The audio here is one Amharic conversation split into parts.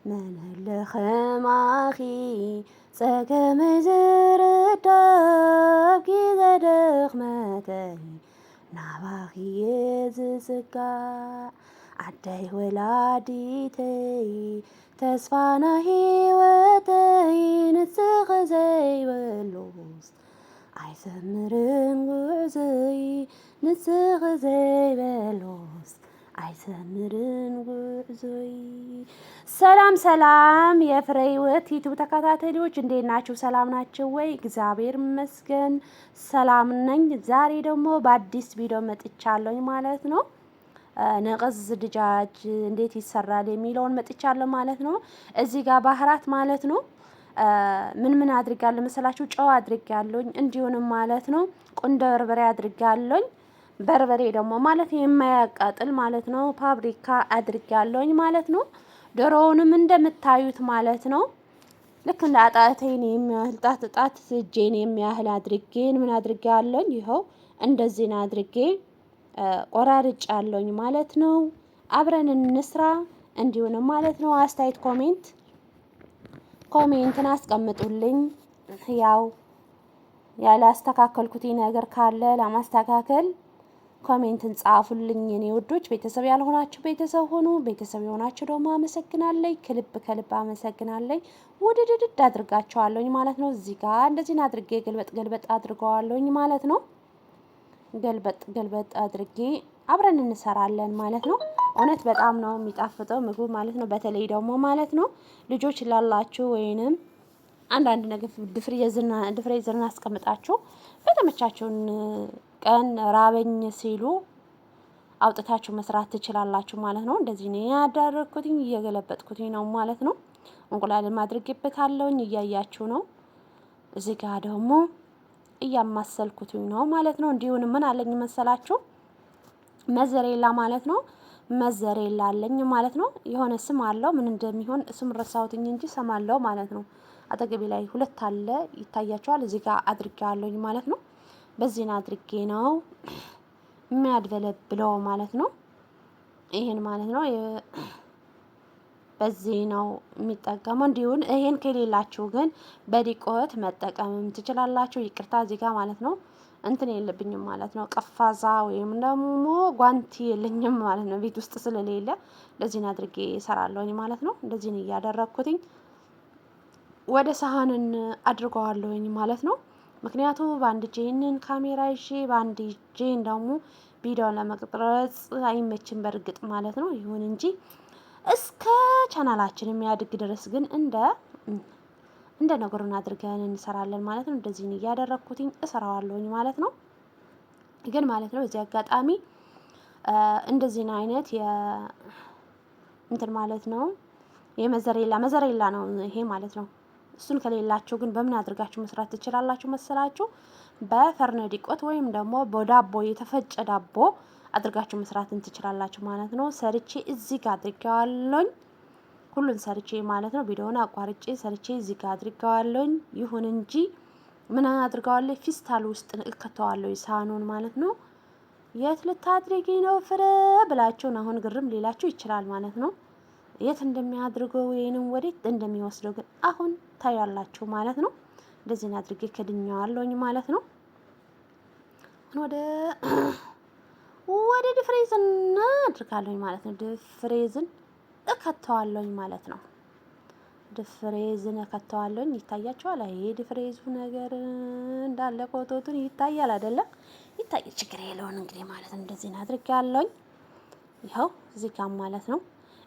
መን ከማኺ ጸገመይ ዝርዳእ ጊዜ ድኽመተይ ናባኺ እየ ዝጽጋዕ ዓደይ ወላዲተይ ተስፋና ሂወተይ ንስኺ ዘይበሉስ ኣይሰምርን ጉዕዞይ ንስኺ ዘይበሉስ አይሰምርን ጉዕዞይ። ሰላም ሰላም፣ የፍሬ ህይወት ዩቱብ ተከታታዮች እንዴት ናችሁ? ሰላም ናችሁ ወይ? እግዚአብሔር ይመስገን ሰላም ነኝ። ዛሬ ደግሞ በአዲስ ቪዲዮ መጥቻለሁኝ ማለት ነው። نقز دجاج እንዴት ይሰራል የሚለውን መጥቻለሁ ማለት ነው። እዚህ ጋር بهارات ማለት ነው። ምን ምን አድርጋለሁ መሰላችሁ? ጨው አድርጋለሁኝ፣ እንዲሁንም ማለት ነው ቁንዶ በርበሬ አድርጋለሁኝ። በርበሬ ደግሞ ማለት የማያቃጥል ማለት ነው። ፓብሪካ አድርጋለሁኝ ማለት ነው። ዶሮውንም እንደምታዩት ማለት ነው። ልክ እንደ አጣቴን የሚያህል ጣት ጣት እጄን የሚያህል አድርጌን ምን አድርጌያለሁኝ ይኸው እንደዚህ አድርጌ ቆራርጫለሁኝ ማለት ነው። አብረን እንስራ እንዲሁንም ማለት ነው። አስተያየት comment ን አስቀምጡልኝ። ያው ያላስተካከልኩት ነገር ካለ ለማስተካከል comment ን ጻፉልኝ። የኔ ውዶች ቤተሰብ ያልሆናችሁ ቤተሰብ ሆኑ፣ ቤተሰብ የሆናችሁ ደግሞ አመሰግናለኝ። ከልብ ከልብ አመሰግናለኝ። ውድድድድ አድርጋቸዋለሁኝ ማለት ነው። እዚህ ጋር እንደዚህ አድርጌ ገልበጥ ገልበጥ አድርገዋለሁኝ ማለት ነው። ገልበጥ ገልበጥ አድርጌ አብረን እንሰራለን ማለት ነው። እውነት በጣም ነው የሚጣፍጠው ምግቡ ማለት ነው። በተለይ ደግሞ ማለት ነው ልጆች ላላችሁ ወይንም አንዳንድ ነገር ድፍሬዘርን አስቀምጣችሁ በተመቻችሁን ቀን ራበኝ ሲሉ አውጥታችሁ መስራት ትችላላችሁ ማለት ነው። እንደዚህ ነው ያደረኩትኝ፣ እየገለበጥኩትኝ ነው ማለት ነው። እንቁላልም አድርጌበታለሁኝ እያያችሁ ነው። እዚህ ጋር ደግሞ እያማሰልኩትኝ ነው ማለት ነው። እንዲሁን ምን አለኝ መሰላችሁ መዘሬላ ማለት ነው። መዘሬላ አለኝ ማለት ነው። የሆነ ስም አለው ምን እንደሚሆን ስም ረሳሁትኝ እንጂ ስም አለው ማለት ነው። አጠገቤ ላይ ሁለት አለ ይታያቸዋል። እዚህ ጋር አድርጌዋለሁኝ ማለት ነው። በዚህን አድርጌ ነው የሚያድበለብለው ማለት ነው። ይሄን ማለት ነው። በዚህ ነው የሚጠቀመው። እንዲሁን ይሄን ከሌላችሁ ግን በዲቆት መጠቀምም ትችላላችሁ። ይቅርታ እዚህ ጋር ማለት ነው እንትን የለብኝም ማለት ነው። ቀፋዛ ወይም ደግሞ ጓንቲ የለኝም ማለት ነው። ቤት ውስጥ ስለሌለ እንደዚህን አድርጌ እሰራለሁኝ ማለት ነው። እንደዚህን እያደረግኩትኝ ወደ ሳህንን አድርገዋለሁኝ ማለት ነው። ምክንያቱ በአንድ እጄ ይህንን ካሜራ ይዤ በአንድ እጄ ደግሞ ቪዲዮ ለመቅረጽ አይመችም በእርግጥ ማለት ነው። ይሁን እንጂ እስከ ቻናላችን የሚያድግ ድረስ ግን እንደ ነገሩን አድርገን እንሰራለን ማለት ነው። እንደዚህ እያደረግኩትኝ እሰራዋለሁኝ ማለት ነው። ግን ማለት ነው በዚህ አጋጣሚ እንደዚህን አይነት እንትን ማለት ነው የመዘሬላ መዘሬላ ነው ይሄ ማለት ነው። እሱን ከሌላችሁ ግን በምን አድርጋችሁ መስራት ትችላላችሁ መሰላችሁ? በፈርነዲቆት ወይም ደግሞ በዳቦ የተፈጨ ዳቦ አድርጋችሁ መስራትን ትችላላችሁ ማለት ነው። ሰርቼ እዚህ ጋር አድርጌዋለሁኝ። ሁሉን ሰርቼ ማለት ነው። ቪዲዮውን አቋርጬ ሰርቼ እዚህ ጋር አድርጌዋለሁኝ። ይሁን እንጂ ምን አድርገዋለሁ? ፊስታል ውስጥ እከተዋለሁ ሳህኑን ማለት ነው። የት ልታድርጊ ነው ፍሬ ብላችሁን አሁን ግርም ሊላችሁ ይችላል ማለት ነው። የት እንደሚያድርገው ወይንም ወዴት እንደሚወስደው ግን አሁን ታያላችሁ ማለት ነው። እንደዚህ አድርጌ ከድኛዋለሁኝ ማለት ነው። አሁን ወደ ድፍሬዝን አድርጋለሁኝ ማለት ነው። ድፍሬዝን እከተዋለሁኝ ማለት ነው። ድፍሬዝን እከተዋለሁኝ ይታያቸዋል። ይሄ ድፍሬዙ ነገር እንዳለ ኮቶቱን ይታያል አይደለም? ይታያል። ችግር የለውን እንግዲህ ማለት ነው። እንደዚህ አድርጌያለሁኝ። ይኸው እዚህ ጋር ማለት ነው።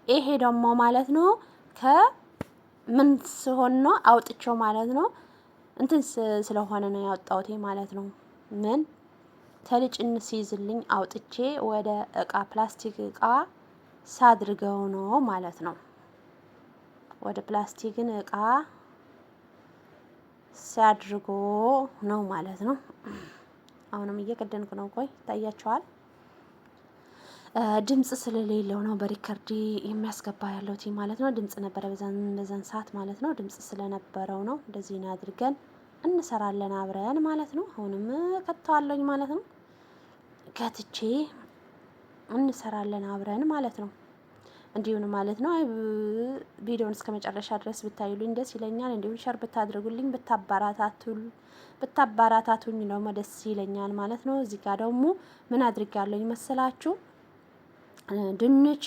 ይሄ ደግሞ ማለት ነው ከምን ሲሆን ነው አውጥቼው ማለት ነው። እንትን ስለሆነ ነው ያወጣሁት ማለት ነው። ምን ተልጭን ሲይዝልኝ አውጥቼ ወደ እቃ ፕላስቲክ እቃ ሳድርገው ነው ማለት ነው። ወደ ፕላስቲክን እቃ ሲያድርጎ ነው ማለት ነው። አሁንም እየቀደንኩ ነው። ቆይ ይታያቸዋል። ድምጽ ስለሌለው ነው በ record የሚያስገባ ያለው ማለት ነው። ድምጽ ነበረ በዛን ሰዓት ማለት ነው። ድምጽ ስለነበረው ነው። እንደዚህ አድርገን እንሰራለን አብረን ማለት ነው። አሁንም ከተዋለኝ ማለት ነው። ከትቼ እንሰራለን አብረን ማለት ነው። እንዲሁን ማለት ነው። ቪዲዮውን እስከ መጨረሻ ድረስ ብታዩልኝ ደስ ይለኛል። እንዲሁም share ብታድርጉልኝ ብታባራታቱኝ ደግሞ ደስ ይለኛል ማለት ነው። እዚህ ጋር ደግሞ ምን አድርጋለሁኝ መሰላችሁ? ድንች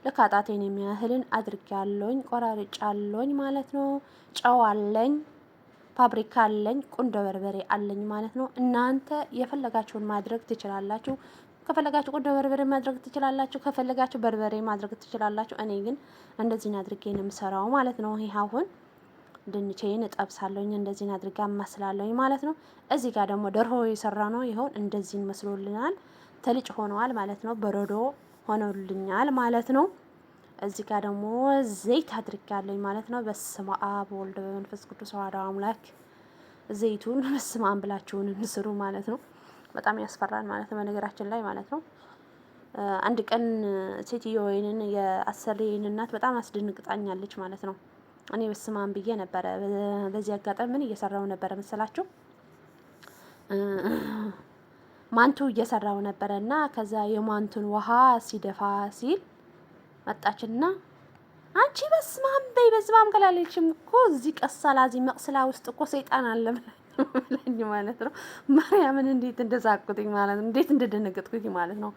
ልክ አጣቴን የሚያህልን አድርጋለሁኝ ቆራርጫለሁኝ ማለት ነው። ጨው አለኝ፣ ፓብሪካ አለኝ፣ ቁንዶ በርበሬ አለኝ ማለት ነው። እናንተ የፈለጋችሁን ማድረግ ትችላላችሁ። ከፈለጋችሁ ቁንዶ በርበሬ ማድረግ ትችላላችሁ። ከፈለጋችሁ በርበሬ ማድረግ ትችላላችሁ። እኔ ግን እንደዚህ አድርጌ ነው የምሰራው ማለት ነው። ይሄ አሁን ድንቼን እጠብሳለሁኝ እንደዚህ አድርጌ አማስላለሁኝ ማለት ነው። እዚህ ጋር ደግሞ ደርሆ የሰራ ነው ይሆን እንደዚህ መስሎልናል። ተልጭ ሆነዋል ማለት ነው። በረዶ ሆኖልኛል ማለት ነው። እዚህ ጋር ደግሞ ዘይት አድርጌያለሁኝ ማለት ነው። በስመ አብ ወልድ በመንፈስ ቅዱስ አሐዱ አምላክ። ዘይቱን በስመ አብ ብላችሁን እንስሩ ማለት ነው። በጣም ያስፈራል ማለት ነው። በነገራችን ላይ ማለት ነው። አንድ ቀን ሴትዮ ወይንን የአሰሪን እናት በጣም አስደንግጣኛለች ማለት ነው። እኔ በስመ አብ ብዬ ነበረ። በዚህ አጋጣሚ ምን እየሰራው ነበረ መሰላችሁ? ማንቱ እየሰራው ነበረ እና ከዛ የማንቱን ውሃ ሲደፋ ሲል መጣችና አንቺ በስመ አብ በይ በስመ አብ ካላለችም እኮ እዚህ ቀሳላ እዚህ መቅስላ ውስጥ እኮ ሰይጣን አለ ብላኝ ማለት ነው። ማርያምን እንዴት እንደዛቁትኝ ማለት ነው። እንዴት እንደደነገጥኩኝ ማለት ነው።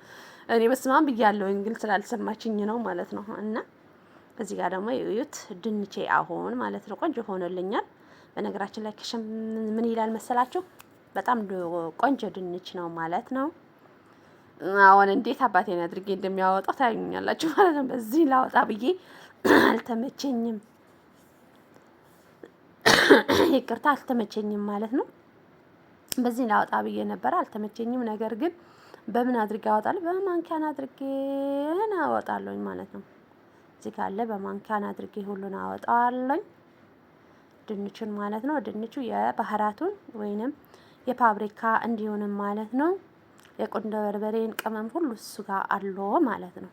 እኔ በስመ አብ ብያለሁኝ ግን ስላልሰማችኝ ነው ማለት ነው። እና እዚህ ጋር ደግሞ እዩት ድንቼ አሁን ማለት ነው ቆንጆ ሆኖልኛል። በነገራችን ላይ ክሽም ምን ይላል መሰላችሁ? በጣም ቆንጆ ድንች ነው ማለት ነው። አሁን እንዴት አባቴን አድርጌ እንደሚያወጣው ታዩኛላችሁ ማለት ነው። በዚህ ላወጣ ብዬ አልተመቸኝም፣ ይቅርታ አልተመቸኝም ማለት ነው። በዚህ ላወጣ ብዬ ነበረ አልተመቸኝም። ነገር ግን በምን አድርጌ አወጣለሁ? በማንኪያን አድርጌ አወጣለሁኝ ማለት ነው። እዚህ ካለ በማንኪያን አድርጌ ሁሉን አወጣዋለሁኝ ድንቹን ማለት ነው። ድንቹ የባህራቱን ወይንም የፓብሪካ እንዲሆንም ማለት ነው። የቁንዶ በርበሬን ቅመም ሁሉ እሱ ጋር አሎ ማለት ነው።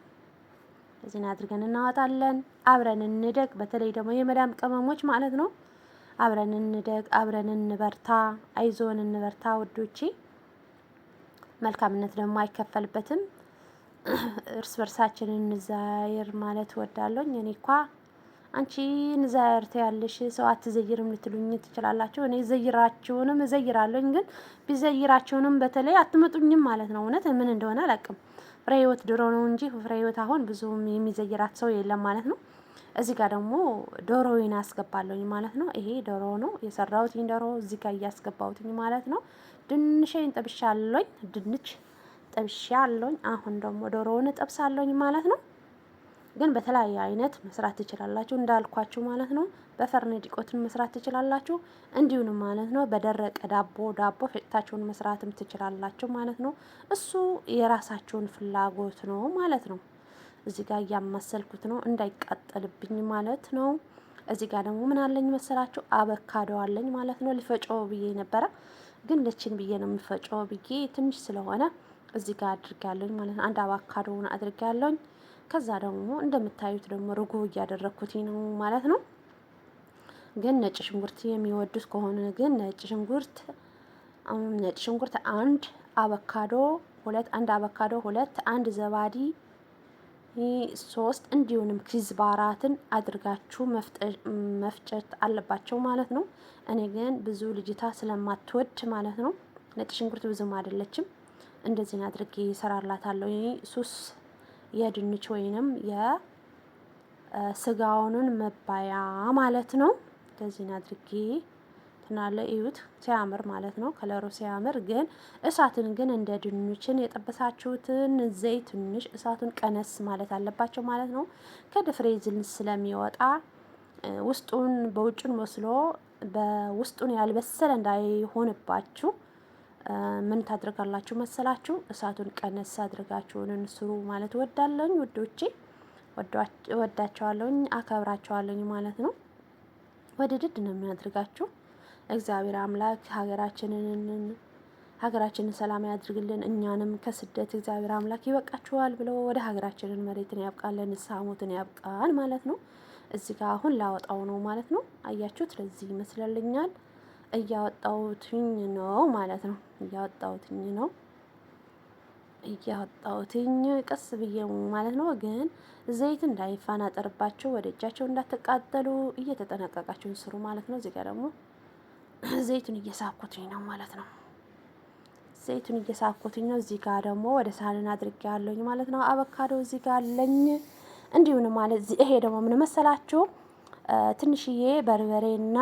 እዚህን አድርገን እናወጣለን። አብረን እንደግ። በተለይ ደግሞ የመዳም ቅመሞች ማለት ነው። አብረን እንደግ፣ አብረን እንበርታ፣ አይዞን እንበርታ ውዶቼ። መልካምነት ደግሞ አይከፈልበትም። እርስ በርሳችን እንዛይር ማለት እወዳለሁኝ። እኔ እኳ አንቺ እንዛይር ትያለሽ ሰው አትዘይርም ልትሉኝ ትችላላችሁ። እኔ ዘይራችሁንም እዘይራለሁኝ፣ ግን ቢዘይራችሁንም በተለይ አትመጡኝም ማለት ነው። እውነት ምን እንደሆነ አላውቅም። ፍሬ ህይወት ድሮ ነው እንጂ ፍሬ ህይወት አሁን ብዙም የሚዘይራት ሰው የለም ማለት ነው። እዚህ ጋር ደግሞ ዶሮዬን አስገባለሁኝ ማለት ነው። ይሄ ዶሮ ነው የሰራሁትኝ ዶሮ እዚህ ጋር እያስገባሁትኝ ማለት ነው። ድንቼን ጠብሻለሁኝ፣ ድንች ጠብሻለሁኝ። አሁን ደግሞ ዶሮውን እጠብሳለሁኝ ማለት ነው። ግን በተለያየ አይነት መስራት ትችላላችሁ እንዳልኳችሁ ማለት ነው። በፈርን ዲቆትን መስራት ትችላላችሁ። እንዲሁም ማለት ነው በደረቀ ዳቦ ፈጭታችሁን መስራትም ትችላላችሁ ማለት ነው። እሱ የራሳችሁን ፍላጎት ነው ማለት ነው። እዚህ ጋር እያማሰልኩት ነው እንዳይቃጠልብኝ ማለት ነው። እዚህ ጋር ደግሞ ምን አለኝ መሰላችሁ? አበካዶ አለኝ ማለት ነው። ልፈጮ ብዬ ነበረ ግን ለችን ብዬ ነው የምፈጮ ብዬ ትንሽ ስለሆነ እዚህ ጋር አድርጋለሁኝ ማለት ነው። አንድ አቮካዶውን አድርጋለሁኝ። ከዛ ደግሞ እንደምታዩት ደግሞ ርጎ እያደረኩት ነው ማለት ነው። ግን ነጭ ሽንኩርት የሚወዱት ከሆነ ግን ነጭ ሽንኩርት አንድ አቮካዶ ሁለት አንድ አቮካዶ ሁለት አንድ ዘባዲ ሶስት እንዲሁንም ኪዝባራትን አድርጋችሁ መፍጨት አለባቸው ማለት ነው። እኔ ግን ብዙ ልጅታ ስለማትወድ ማለት ነው ነጭ ሽንኩርት ብዙም አይደለችም። እንደዚህ አድርጌ ይሰራላታለሁ። ሱስ የድንች ወይንም የስጋውንን መባያ ማለት ነው። እንደዚህ አድርጌ ትናለ እዩት፣ ሲያምር ማለት ነው። ከለሩ ሲያምር ግን እሳትን ግን እንደ ድንችን የጠበሳችሁትን ዘይት ትንሽ እሳቱን ቀነስ ማለት አለባቸው ማለት ነው። ከድፍሬዝን ስለሚወጣ ውስጡን በውጩን መስሎ በውስጡን ያልበሰለ እንዳይሆንባችሁ ምን ታድርጋላችሁ መሰላችሁ? እሳቱን ቀነስ አድርጋችሁን ስሩ ማለት እወዳለሁኝ ውዶቼ፣ እወዳቸዋለሁኝ፣ አከብራቸዋለሁኝ ማለት ነው። ወደድድ ነው የሚያደርጋችሁ። እግዚአብሔር አምላክ ሀገራችንን ሰላም ያድርግልን። እኛንም ከስደት እግዚአብሔር አምላክ ይበቃችኋል ብሎ ወደ ሀገራችንን መሬትን ያብቃልን፣ ንስሐ ሞትን ያብቃን ማለት ነው። እዚህ ጋር አሁን ላወጣው ነው ማለት ነው። አያችሁት? ለዚህ ይመስለልኛል። እያወጣሁትኝ ነው ማለት ነው። እያወጣሁትኝ ነው። እያወጣሁትኝ ቀስ ብዬ ማለት ነው። ግን ዘይት እንዳይፈናጠርባቸው ወደ እጃቸው እንዳትቃጠሉ እየተጠነቀቃችሁ ስሩ ማለት ነው። እዚህ ጋር ደግሞ ዘይቱን እየሳብኩትኝ ነው ማለት ነው። ዘይቱን እየሳብኩትኝ ነው። እዚህ ጋር ደግሞ ወደ ሳህን አድርጌ ያለኝ ማለት ነው። አቮካዶ እዚህ ጋር አለኝ እንዲሁን ማለት ይሄ ደግሞ ምን መሰላችሁ ትንሽዬ በርበሬና